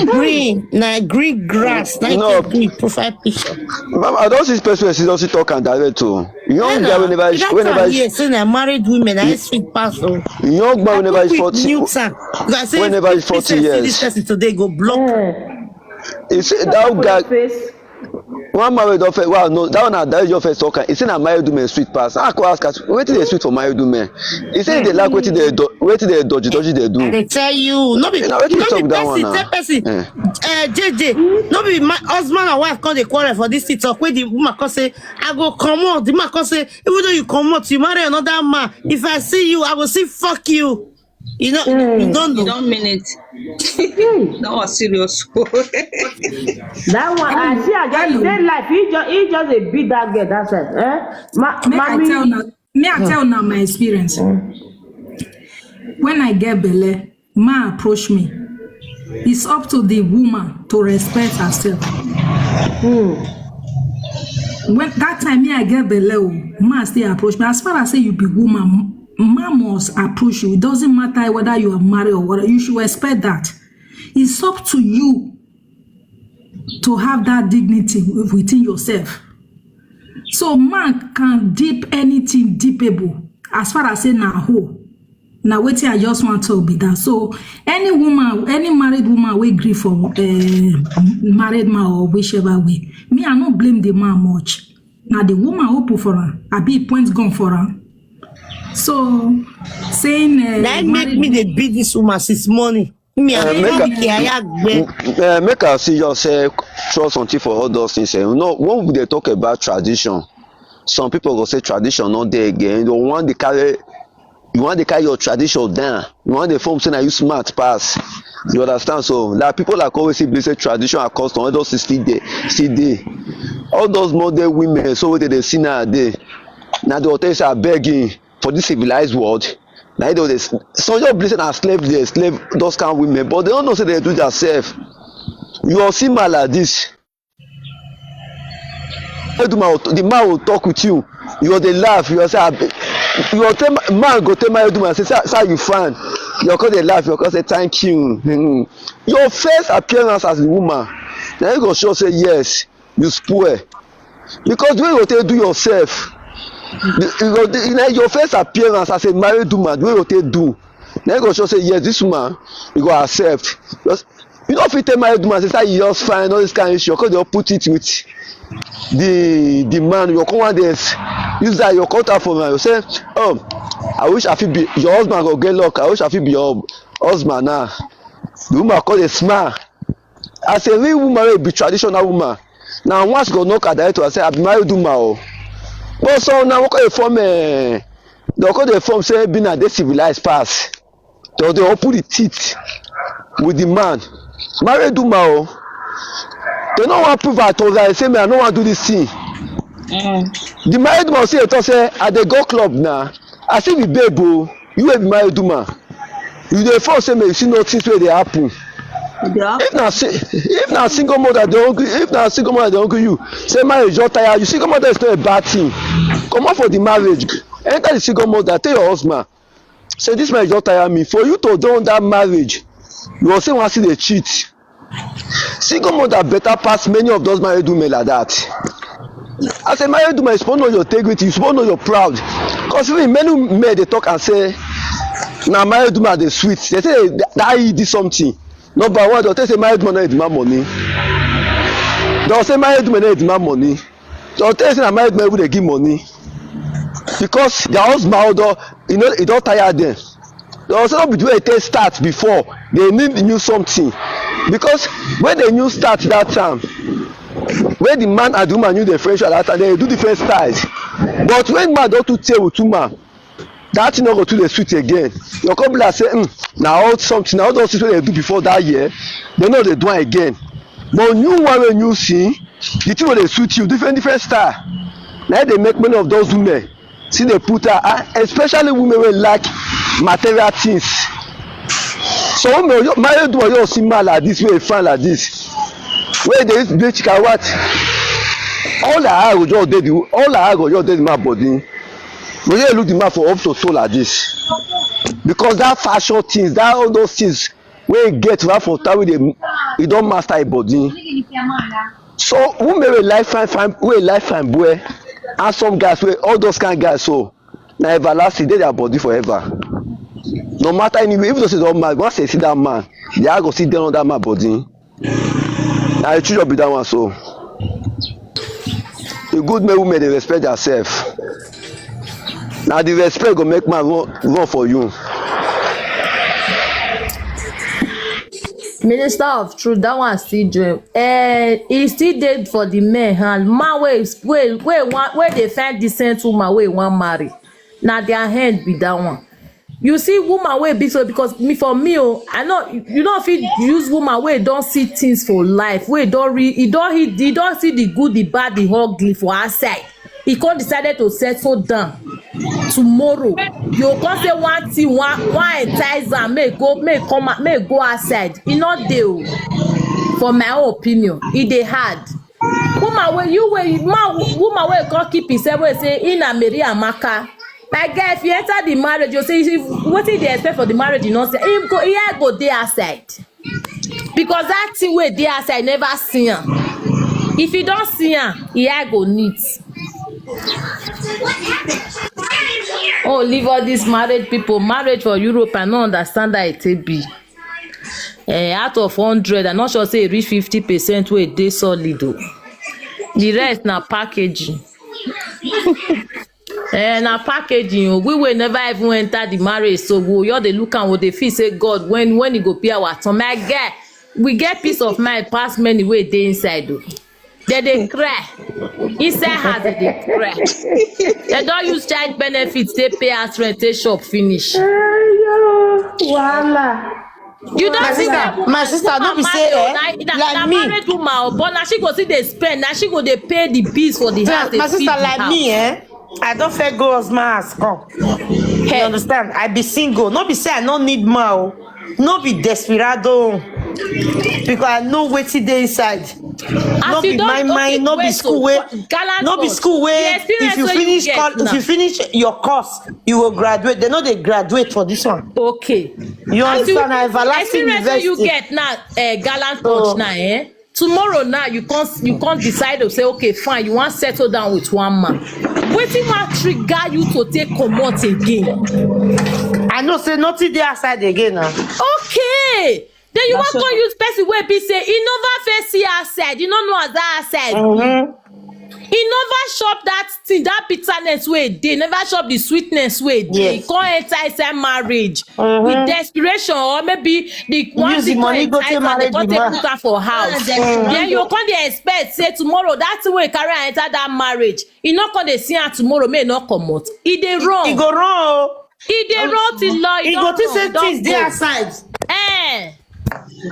Green. Na green grass. Na No. Green profile picture. Mama, I don see person wey seriously talk am direct o. Young Eh, guy na. wey never reach, That wey never time reach, here, say na married women, na im sweet pass o. young boy wey never reach Quick forty, mute am. Because I say, wey never reach if this forty person see years. This person today go block. Eh. He say Go that for guy, your face. One man wey don first, wow, no, that one na that wey just first talk am. He say na married women sweet pass. I come ask am, wetin dey sweet for married women? He say he dey like wetin dey do, wetin dey dodgy dodgy dey do. I dey tell you, no be, you know wetin no be talk that one person, na? Tell person. Eh. Uh, J J, no be my husband and wife come dey quarrel for this thing talk wey the woman come say, "I go comot." The man come say, "Even though you comot, you marry another man. If I see you, I go still fuck you." You know, you don't know. You don't mean it. That was serious. That one, I see, I just, he dey life. He just, he just dey beat that girl. That's it. Eh? Ma, make I mommy, tell una, me I tell una my experience. When I get belle, man approach me. It's up to the woman to respect herself. When that time me I get belle, oh, man still approach me. As far as say you be woman, man must approach you. It doesn't matter whether you are married or whether, you should respect that. It's up to you to have that dignity within yourself. So man can deep anything deepable as far as say na hoe. Na wetin I just want to be that. So any woman, any married woman wey gree for uh, married man or whichever way, me I no blame the man much. Na the woman open for am, abi point gun for am. So saying uh, na im make me dey beat this woman since morning. Me, I uh, make I, uh, make I see just say throw something for all those things. Eh. You know, when we dey talk about tradition, some people go say tradition no dey again. You want to carry, you want to carry your tradition down. You want to form say na you smart pass. You understand? So like people like always say, say tradition and custom, all those things still dey, still dey. All those modern women, so wey dey dey see nowadays, na dey go tell you say, "I beg you, for this civilized world." Na you dey, some just believe say na slave dey slave those kind women, but they don't know say they do theirself. You go see man like this. The man will, the man will talk with you. You go dey laugh. You go say, "Abi," you go tell ma-, man go tell married woman say, "Sir, sir, you fine." You go come dey laugh. You go come say, "Thank you." Hmm. Your first appearance as a woman, na you go show say yes, you spoil. Because the way you go take do yourself, the, you go, the, na your first appearance as a married woman, the way you go take do, na you go show say yes, this woman, you go accept. Because you no fit tell married woman say, "Sir, you just fine," all this kind of issue. Because they put it with the, the man. You come one day, use that your contact for man. You say, "Oh, I wish I fit be your husband. Go get luck. I wish I fit be your husband now." The woman come dey smile. As a real woman, wey be traditional woman, na once go knock her director and say, "I be married woman o." But some na what dey form, eh, they go dey form say be na dey civilized pass. They dey open the teeth with the man. Married woman o. They no wan prove her to lie, say, "Me, I no wan do this thing." The married woman still dey talk say, "I dey go club na. I still be babe o." You wey be married woman, you dey form say make you see nothing wey dey happen. If na si-, if na single mother dey hungry, if na single mother dey hungry you, say marriage don tire you. Single mother is not a bad thing. Comot for the marriage, enter the single mother, tell your husband say, "This marriage don tire me." For you to don that marriage, you go say wan still dey cheat. Single mother better pass many of those married women like that. As a married woman, you suppose know your integrity, you suppose know your proud. Because even many men dey talk and say, "Na married woman dey sweet." They say that he did something. Number one, they'll tell say married woman no dey demand money. They'll say married woman no dey demand money. They'll tell say na married woman wey dey give money. Because their husband, although, you know, e don tire them. They also no be the way e take start before. They need new something. Because when they new start that time, when the man and the woman new the friendship at that time, they do different styles. But when man don too tey with woman, that thing no go too dey sweet again. You come be like say, "Hmm, na all something, na all those things wey they do before that year, they no dey do am again." But new one wey new see, the thing wey dey sweet you, different, different style. Na im dey make many of those women still dey put her, ah, especially women wey like material things. So women, you, married woman, you see man like this, wey fine like this, wey dey use bleach, what? All her eye go just dey the, all her eye go just dey the man body. Go just look the man for up to toe like this. Because that fashion things, that all those things wey e get right for time wey dey, e don master e body. So women wey like fine, fine, wey like fine boy, handsome guys, wey all those kind guys, so na everlasting, dey their body forever. No matter anyway, even though say don mad, once they see that man, they are go see dem on that man body. Na the truth be that one so. E good make women dey respect theirself. Na the respect go make man run, run for you. Minister of truth, that one still join. Eh, e still dey for the men hand. Man wey wey wey wan wey dey find decent woman wey wan marry. Na their hand be that one. You see woman wey be so, because me, for me o, I know you no fit use woman wey don see things for life, wey don re e don he e don see the good, the bad, the ugly for outside. He come decided to settle down. Tomorrow you go come say one thing, one one entice am, make e go make e come out, make e go outside. E no dey o. For my own opinion, e dey hard. Woman wey you wey man woman wey come keep himself, wey say he na Mary Amaka. My guy, if you enter the marriage, you say, if wetin dey expect for the marriage, you no say, him go, he eye go dey outside. Because that thing wey dey outside, never see am. If you don see am, he eye go neat. Oh, leave all these married people. Marriage for Europe, I no understand how e take be. Eh, out of hundred, I no sure say e reach fifty percent wey dey solid o. The rest na packaging. Eh, na packaging o. We wey never even enter the marriage, so we just dey look am, we dey feel say, God, when when e go be our turn? My guy, we get peace of mind pass many wey dey inside o. Dem dey cry. Inside house, dem dey cry. Dem don use child benefit take pay house rent, take shop finish. Ayo, wahala. You don My see sister, that my sister, no be say, eh, na na like na me. Married woman o, but na she go still dey spend, na she go dey pay the bills for the house, dey My feed sister, the like house. Me, eh, I don first go husband house come. You Hey, understand? I be single. No be say I no need man o. No be desperado. Because I know wetin dey inside. No as you be don my okay, mind, no be wait, school so wey, what- gallant no be touch. school The wey if experience you wey you finish get call, if now. You finish your course, you go graduate. They no dey graduate for this one. Okay. You As you understand? Na everlasting experience wey you university. Get now, uh, gallant Oh. touch now, eh? Tomorrow now you can't you can't decide to say, okay, fine, you want settle down with one man. Wetin wan trigger you to take comot again? I know say nothing dey outside again now. Okay. Then you wan come use person wey be say e never first see outside, you no know as that outside be. E never chop that thing, that bitterness wey e dey, never chop the sweetness wey e dey. E Yes. Come enter inside marriage with desperation, or maybe the one Use the thing money come go entice take am, they marriage come the take man. Put am for house. Then you come dey expect say tomorrow that thing wey carry am enter that marriage, e no come dey see am tomorrow, make e no comot. E dey run. E go run o. E dey run till law. E go think say things dey outside. Eh.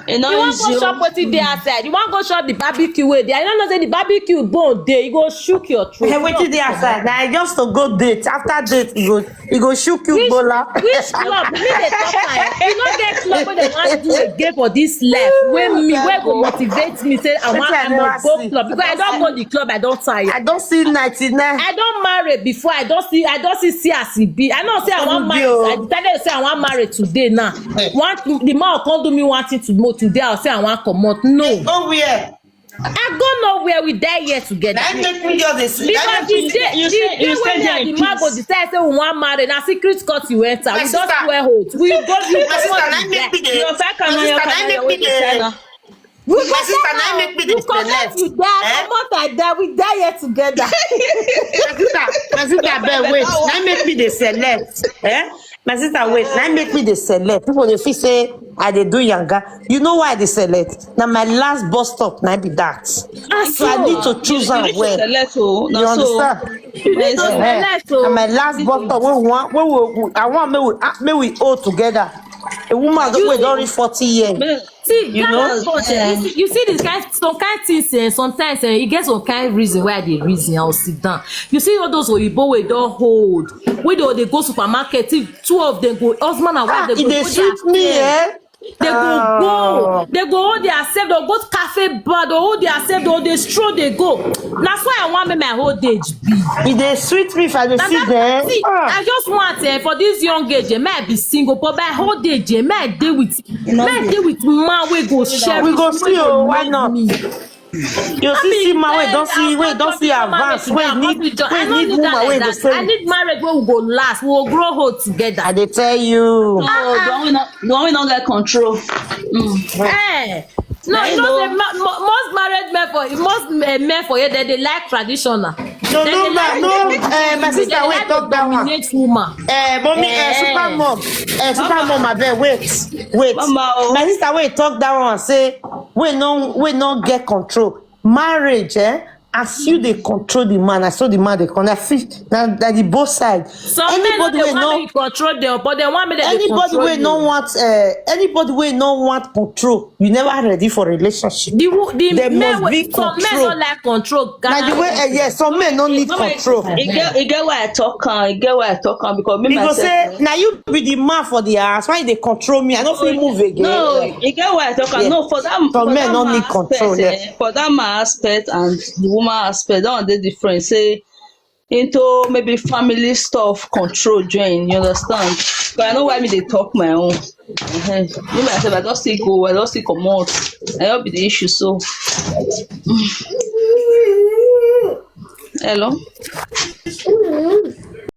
E no You wan easy go o. Shop wetin dey outside. You wan go shop the barbecue wey dey. I no know say the barbecue bone dey. E go shook your throat. Hey, wetin dey outside? Na just to go date. After date, e go e go shook you Which, gbola. Which club? Me dey talk am. You no get club wey dem wan do again for this life. Wey me, wey go motivate me say I wan Wetin I I never must go see. Club, because I don go the club, I don tire. I don see ninety-nine. I don marry before. I don see. I don see see as e be. I know say I wan Even marry. dey o. I decided say I wan marry today now. One the man come do me one thing to mo today. I say I wan comot. No, Go where? I go nowhere. We die here together. Na im make me just dey sleep. Na im Because make the day you the say- day you wey say me there and the is man go peace. Decide say we wan marry, na secret court you enter. My We just sister, swear oath. We go you My sister, na im make me die. dey. Your fake My and your sister, na im fire make wey me dey dey. tell am. We My sister, na im make me You dey comot, select. you die. Eh? Comot, I die. We die here together. My sister, my sister, abeg wait. Na im make me dey select. Eh? My sister, wait. Na im make me dey select. People dey feel say I dey do yanga. You know why I dey select? Na my last bus stop. Na im be that. So I need to choose am well. Select o. You understand? You need to Eh, select. na Oh. My last bus stop wey we wan wey we I wan make we ah, make we hold together. A woman wey don reach forty years. See, You know? Gallant touch, eh, you see, you see this kind some kind things, eh, sometimes, eh, e get some kind reason why I dey reason, I will sit down. You see all those oyibo wey don hold, wey dey dey go supermarket, if two of them go, husband and wife, Ah, they e go dey hold sweet their me, self. Eh? They go go, they go hold their self, they go cafe bar, they hold their self, they go dey stroll, they go. Na so I wan make my old age be. E dey sweet me if I dey Na see that- them. see, Ah. I just want, eh, for this young age, eh, may I be single, but by old age, eh, may I dey with, may I dey with man wey go share. We go see o, why not? Me. You see, see man wey don see, wey don see advance, wey need, wey need woman wey go I say, need marriage where we go last, we will grow old together. I dey tell you. No, the one wey no, the one wey no get control. Mm. Eh, no, I you know, know. Say, mo- mo- most married men for most eh, men for here, they, they like traditional. No, Dem no, dey ma, like no, make uh, my dem sister, dey wait, like talk that one. Dominate woman. Uh, mommy, uh, Eh. Super Mom, uh, Super Mom, I beg, wait, wait. Mama, oh. My sister, wait, talk that one. Say, we no, we no get control. Marriage, eh? As you dey control the man, I saw the man dey control. I feel na na the both side. Some men no Anybody dey wey want no, make you control them, but dem want make dem dey anybody control wey no you. Want, uh, anybody wey no want control, you never ready for relationship. The wo- the There men must wey be some men no control. Like control. Na the Ghana way, uh, people. Yes, some men no need Mama, control. E get e get why I talk am, e get why I talk am because me You go myself. Say, now you be the man for the house. Why they control me? I don't feel move again. No, e get why I talk am. Yeah. No, for that, Some for men that no man need control, aspect, yeah. Eh, for that man aspect and the woman aspect, that one dey different. Say into maybe family stuff control join. You understand? But I know why me dey talk my own. Uh-huh. Me myself, I don still go, I don still comot. I don be the issue so. Hello.